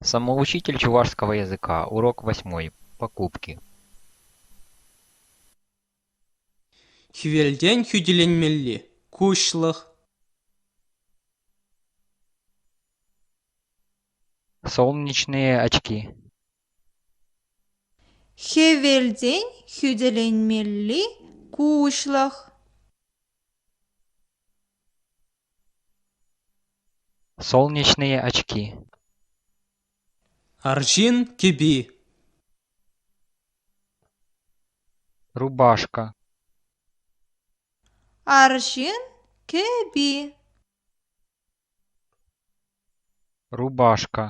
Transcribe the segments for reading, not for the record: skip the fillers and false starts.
Самоучитель чувашского языка. Урок восьмой. Покупки. Хӗвелтен хӳтӗленмелли куҫлӑх. Солнечные очки. Хӗвелтен хӳтӗленмелли куҫлӑх. Солнечные очки. Арҫын кӗпи. Рубашка. Арҫын кӗпи. Рубашка.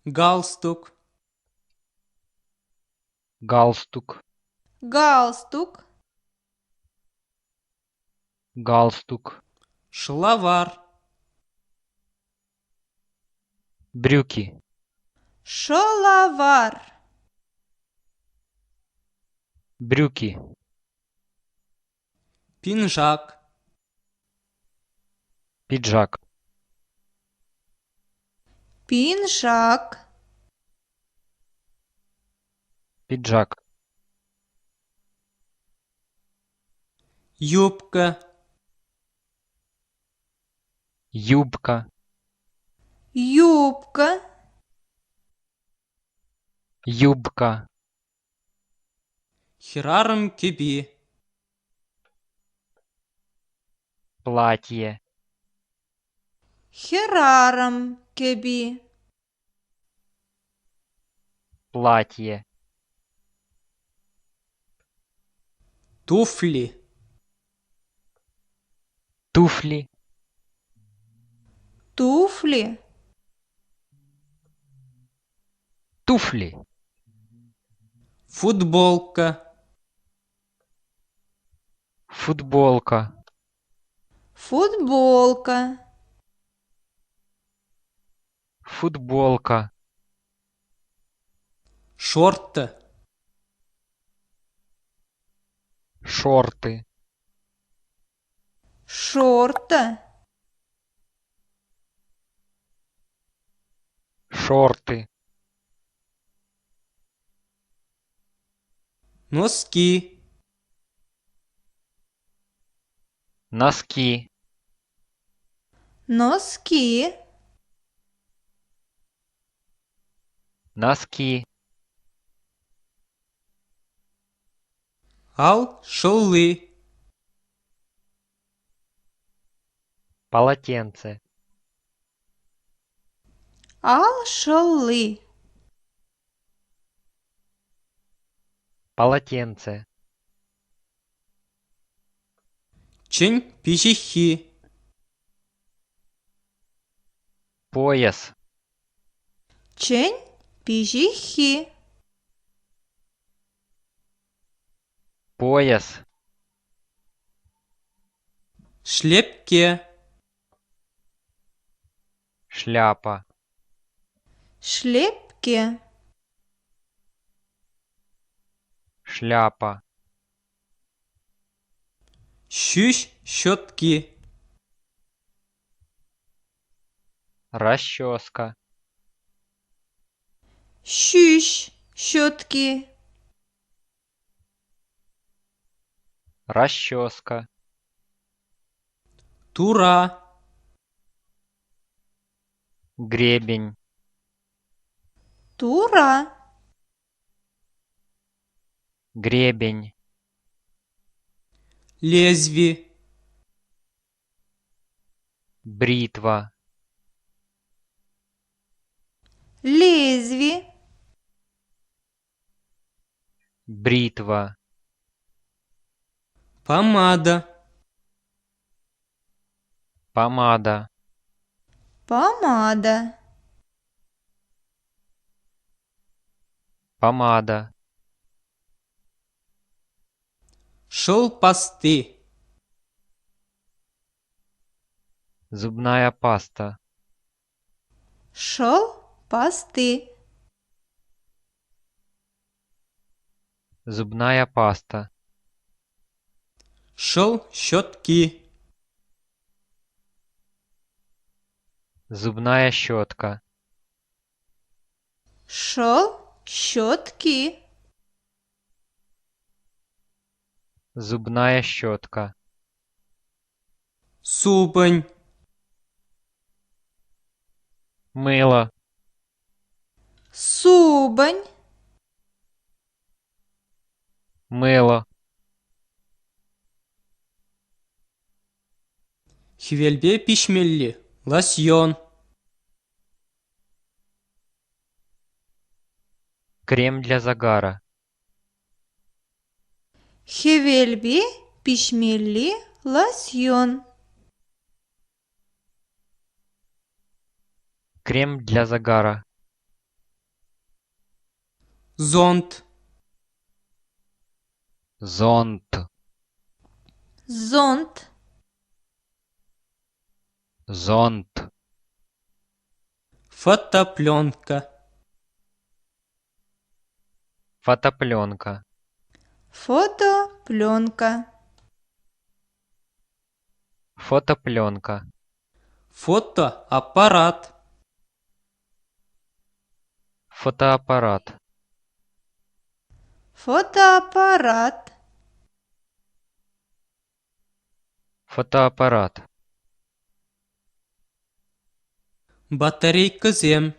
Галстук. Галстук. Галстук. Галстук. Шӑлавар. Брюки. Шӑлавар. Брюки. Пиншак. Пиджак. Пиншак. Пиджак. Юбка. Юбка. Юбка. Юбка. Хӗрарӑм кӗпи. Платье. Хӗрарӑм кӗпи. Платье. Туфли. Туфли. Туфли. Туфли. Футболка. Футболка. Футболка. Футболка. Шорты. Шорты. Шорты. Шорты. Носки. Носки. Носки. Носки. Ал шӑлли. Полотенце. Ал шӑлли. Полотенце. Чӗн пиҫиххи. Пояс. Чӗн пиҫиххи. Пояс. Шлепке. Шляпа. Шлепке. Шляпа. Ҫӳҫ щетки. Расческа. Ҫӳҫ щетки. Расческа. Тура. Гребень. Тура. Гребень. Лезви. Бритва. Лезви. Бритва. Помада. Помада. Помада. Помада. Шӑл пасти. Зубная паста. Шӑл пасти. Зубная паста. Шӑл щетки. Зубная щетка. Шӑл щетки. Зубная щетка. Супӑнь. Мыло. Супӑнь. Мыло. Хӗвелпе пиҫмелли лосьон. Крем для загара. Хӗвелпе пиҫмелли лосьон. Крем для загара. Зонт. Зонт. Зонт. Зонт. Фотопленка. Фотопленка. Фотопленка. Фотопленка. Фотоаппарат. Фотоаппарат. Фотоаппарат. Фотоаппарат. Батарейкӑсем.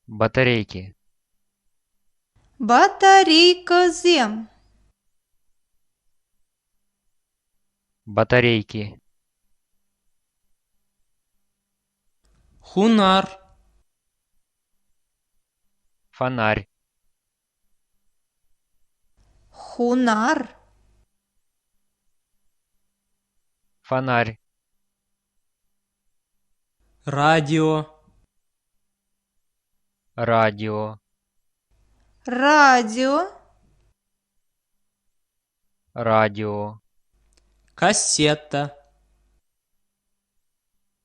Батарейки. Батарейкӑсем. Батарейки. Хунар. Фонарь. Хунар. Фонарь. Радио. Радио. Радио. Радио. Кассета.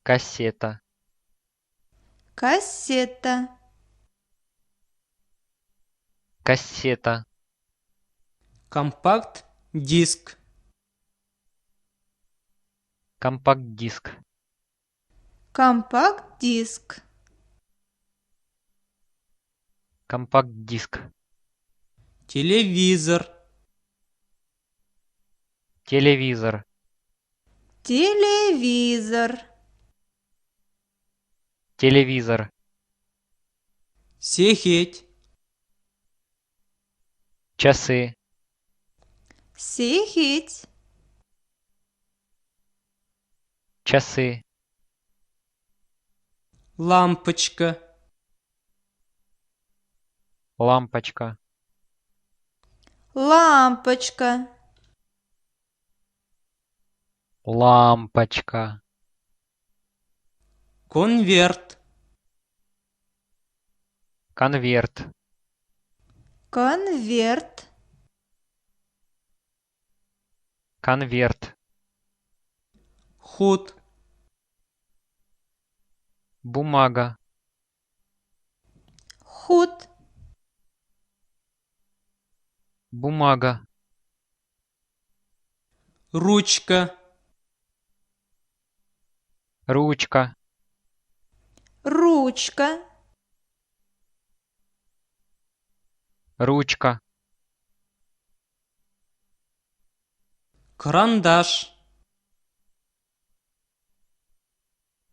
Кассета. Кассета. Кассета. Компакт-диск. Компакт-диск. Компакт-диск. Компакт-диск. Телевизор. Телевизор. Телевизор. Телевизор. Сехет. Часы. Сехет. Часы. Лампочка. Лампочка. Лампочка. Лампочка. Конверт. Конверт. Конверт. Конверт. Хут. Бумага. Хут. Бумага. Ручка. Ручка. Ручка. Ручка. Карандаш.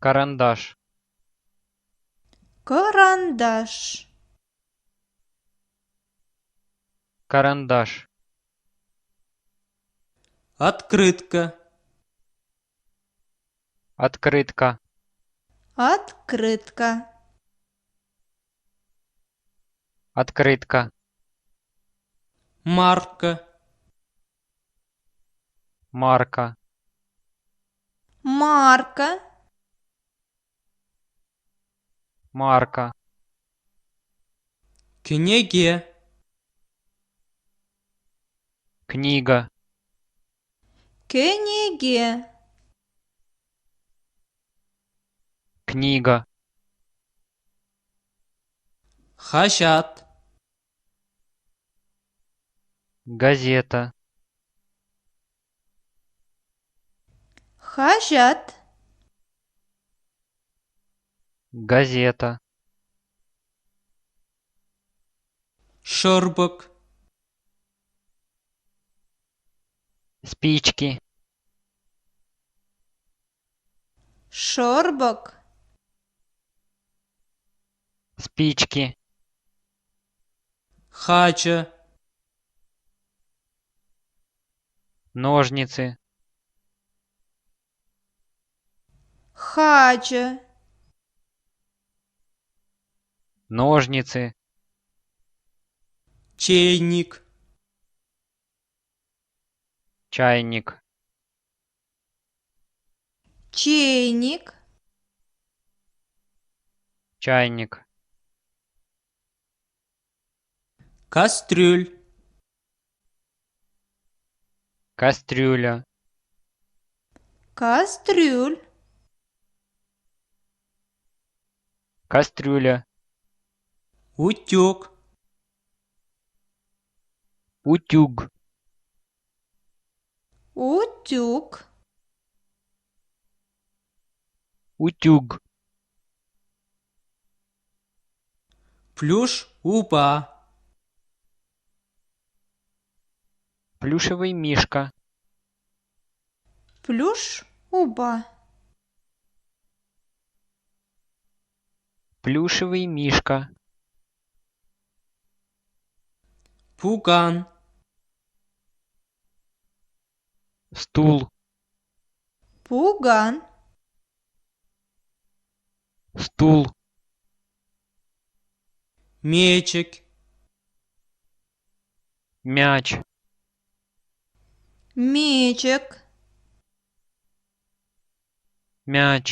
Карандаш. Карандаш. Карандаш. Открытка. Открытка. Открытка. Открытка. Марка. Марка. Марка. Марка. Кӗнеке. Книга. Кӗнеке. Книга. Хаҫат. Газета. Хаҫат. Газета. Шӑрпӑк. Спички. Шӑрпӑк. Спички. Хачӑ. Ножницы. Хачӑ. Ножницы. Чейник. Чайник. Чейник. Чайник. Кастрюль. Кастрюля. Кастрюль. Кастрюля. Утюг. Утюг. Утюг. Утюг. Плюш упа. Плюшевый мишка. Плюш упа. Плюшевый мишка. Пукан. Стул. Пукан. Стул. Мечӗк. Мяч. Мечӗк. Мяч.